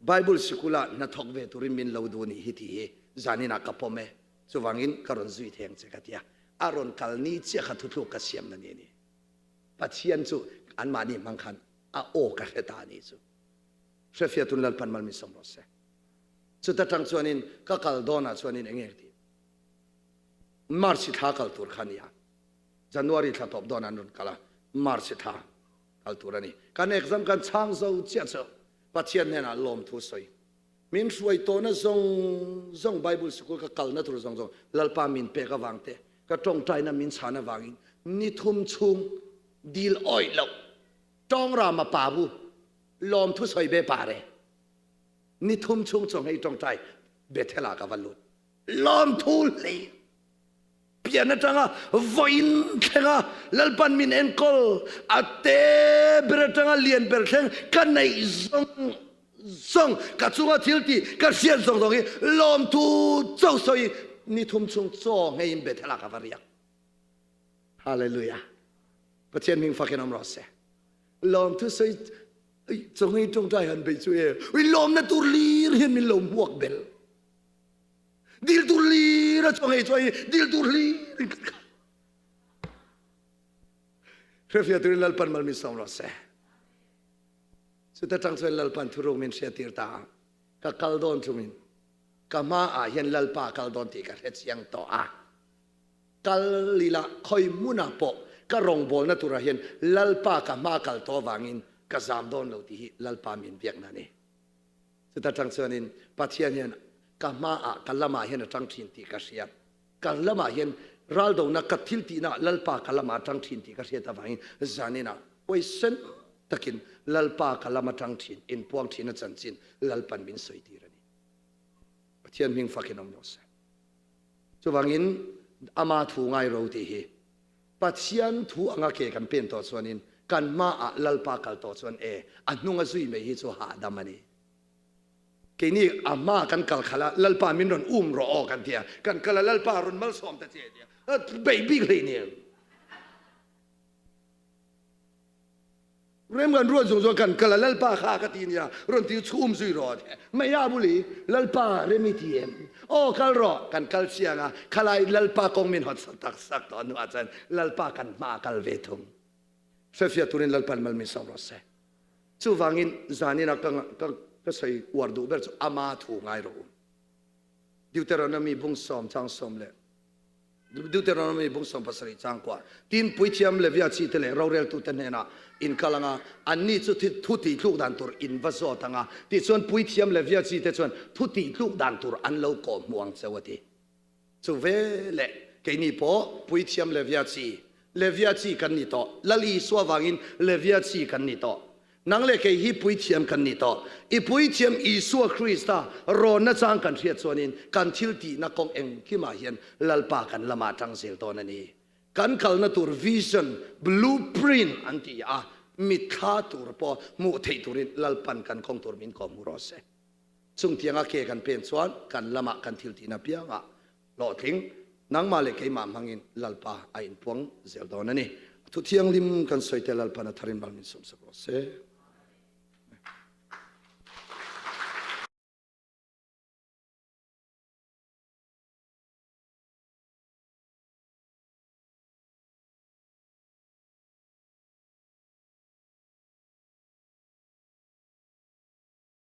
Bible sikula hnathawk ve turin min lo duh nih hi tih hi zaninah ka pawm e. Chuvangin ka rawn zui thei ang che ka ti a, a rawn kal ni chiah kha thuthluk ka siamna ni a ni. Pathian chu anmahni hmang khan a aw ka hre ta a nih chu. Hrefiatun Lalpan mal min sawm rawh se. Chuta tang chuanin ka kal dawnah chuanin eng nge ka tih? March thla kal tur kha a ni a, January thla tawp dawnah an rawn kal a, March thla kal tur a ni. Kan exam kan chhang zo chiah chu Pathian hnenah lawmthu sawi. Min hruai tawhna zawng zawng Bible sikul ka kalna tur zawng zawng Lalpa min pek avang te, ka tawngtaina min chhan avangin ni thum chhung dil awih loh tawngrama pa bu lawmthu sawi be pa re ni thum chhung chuang hei tawngtai Bethel ah ka va lut lawmthu hlei Pian atanga vawiin thlenga Lalpan min enkawl, a te ber atanga lian ber thleng ka neih zawng zawng, ka chunga thil tih ka hriat zawng zawng hi lawmthu chauh sawi ni thum chhung chaw ngeiin Bethel ah ka va riak. Hallelujah. Pathian hming fakin awm rawh se. Lawmthu sawi chaw ngei tawngtai han beih chu e, ui lawmna tur lir hian min lo hmuak bel. Dil tur hlir a chuang ei chuan dil tur hlir in kan kal. Hrefiah turin Lalpan mal min sawm rawh se. Chuta tang chuan Lalpan thuruk min hriattir ta a. Ka kal dawn chungin ka hma ah hian Lalpa kal dawn tih ka hre chiang tawh a. Kal ila khawi hmunah pawh ka rawngbawlna turah hian Lalpa ka hma kal tawh avangin ka zam dawn lo tih hi Lalpa min biakna a ni. Chuta tang chuanin Pathian hian ka hmaah, ka lamah hian a tang thin tih ka hria. Ka lamah hian raldona ka thil tihnaah Lalpa ka lamah a tang thin tih ka hriat avangin zaninah huaisen takin Lalpa ka lam a tang thin, inpuang thin a chanchin Lalpan min sawi tir a ni. Pathian hming fakin awm rawh se. Chuvangin ama thu ngai ro tih hi Pathian thu anga ke kan pen tawh chuanin kan hmaah Lalpa kal tawh chuan e, a hnunga zui mai hi chu hahdam a ni. Keini a hma kan kal khalh a, Lalpa min rawn um rawh aw kan ti a, kan kal a, Lalpa rawn malsawm ta che a ti a, beih bik hlei nen. Rem kan ruat zung chuan kan kal a, Lalpa kha ka ti nia, rawn ti chu um zui rawh a ti a, Mei a buli, Lalpa rem i ti em? Aw kal rawh, kan kal chiang a, khalai Lalpa kawng min hawt tak sak tawh hnuah chuan Lalpa kan hma a kal ve thung. Hrefiah turin Lalpan mal min sawm rawh se. Chuvangin zanin a ka ka sawi uar duh ber chu ama thu ngai rawh u. Deuteronomy bung sawm chang sawm leh Deuteronomy bung 17 chang kua. Tin puithiam Levia chi te leh roreltu te hnenah in kal anga anni chu thu tih tluk dan tur in va zawt anga tichuan puithiam Levia chi te chuan thu tih tluk dan tur an lo kawh hmu ang cheu a ti. Chu veleh keini pawh puithiam Levia chi, Levia chi kan ni tawh. Lal Isua vangin Levia chi kan ni tawh. Nang leh kei hi puithiam kan ni tawh. I puithiam Isua Krista rawnna chang kan hriat chuanin kan thil tihna kawng engkimah hian Lalpa kan lamah tang zel dawn a ni. Kan kalna tur vision, blue print an ti a, mitthla tur pawh hmuh theih turin Lalpan kan kawng tur min kawhhmuh rawh se. Chungtianga ke kan pen chuan kan lamah kan thil tihna piangah hlawhtling nangmah leh keimah hmangin Lalpa a inpuang zel dawn a ni. Thu thianghlim kan sawi te Lalpan a tharin mal min sawmsak rawh se.